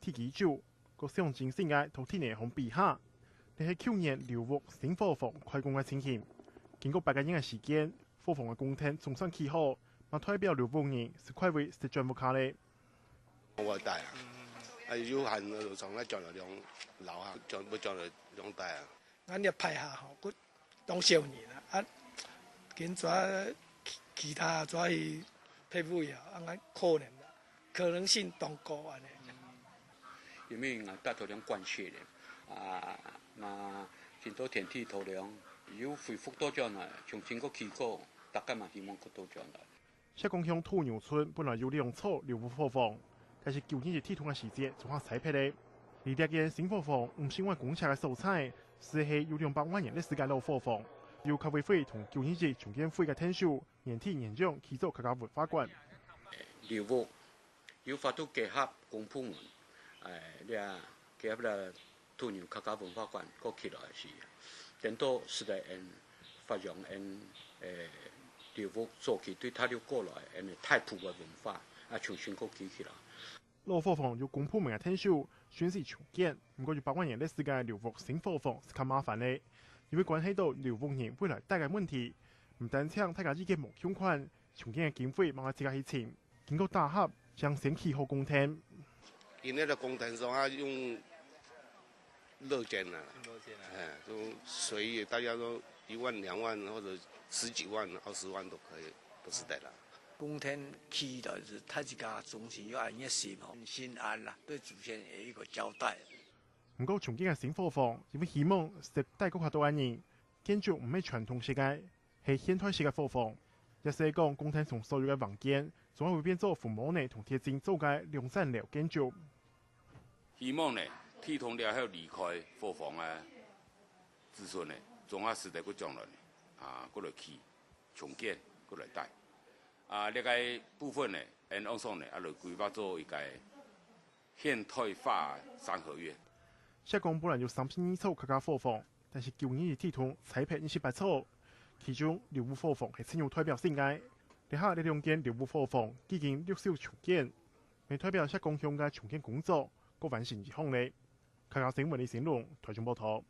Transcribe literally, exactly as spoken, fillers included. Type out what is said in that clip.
地基組，各鄉鎮性个到地泥項比下。這係舊年劉屋新伙房開工个情形。經過八個月个時間，伙房个工程總算起好，嘛代表劉屋人係快會識轉屋下咧。我大啊，啊有閒就從該轉來兩樓啊，轉不轉來兩大啊。 𠊎這排下吼，佢當少年啊，啊，緊抓其其他抓去配位啊，啊，𠊎可能啦，可能性當高安尼。因為𠊎搭頭兩關係咧，啊，嘛，真多田地頭兩又恢復到轉來，重新个起過，大家嘛希望過到轉來。 石岡鄉土牛村本來有兩座劉屋伙房，該係舊年一地動个時節，總下拆忒咧。而這間新伙房五十萬工程个所在，實係有兩百萬年歷史个老伙房，由客委會同九二一重建會个天數，年底年中起做客家文化館。劉屋有法度結合公部門，誒，這結合了土牛客家文化館過起來時，顛倒使得𫣆發揚𫣆，誒，劉屋早期對大陸過來𫣆个大埔个文化，啊，重新過起起來。老伙房由公部門个天數順勢重建，毋過有百萬年歷史个劉屋新伙房係較麻煩咧，因為關係到劉屋人未來戴个問題，毋單淨大家意見無共款，重建个經費嘛愛自家去尋。 經過打合，正先起好工程。因為這工程上啊，用樂捐啊，樂捐啊。哎，都隨意，大家都一萬、兩萬或者十幾萬、二十萬都可以，不是的啦。工程起來是大自家總是有恁熱心吼，心安啦，對祖先有一個交代。毋過重建个新伙房，因為希望接待過較多个人，建築毋係傳統式个， 係現代式个伙房。也係講，工程上所有个硬件，總會變做紅毛泥同鐵筋做个兩層樓建築。希望呢，地動了後離開伙房个子孫呢，總下使得過轉來呢，啊，過來起，重建，過來戴。啊，這個部分呢，𫣆往上呢，啊，來規劃做一個現代化三合院。石岡本來有三十二座客家伙房， 但是九二一地動拆忒二十八座，其中劉屋伙房係最有代表性个。這下這兩間劉屋伙房已經陸續重建，也代表石岡鄉个重建工作過完成一項咧。客家新聞李新龍，台中報導。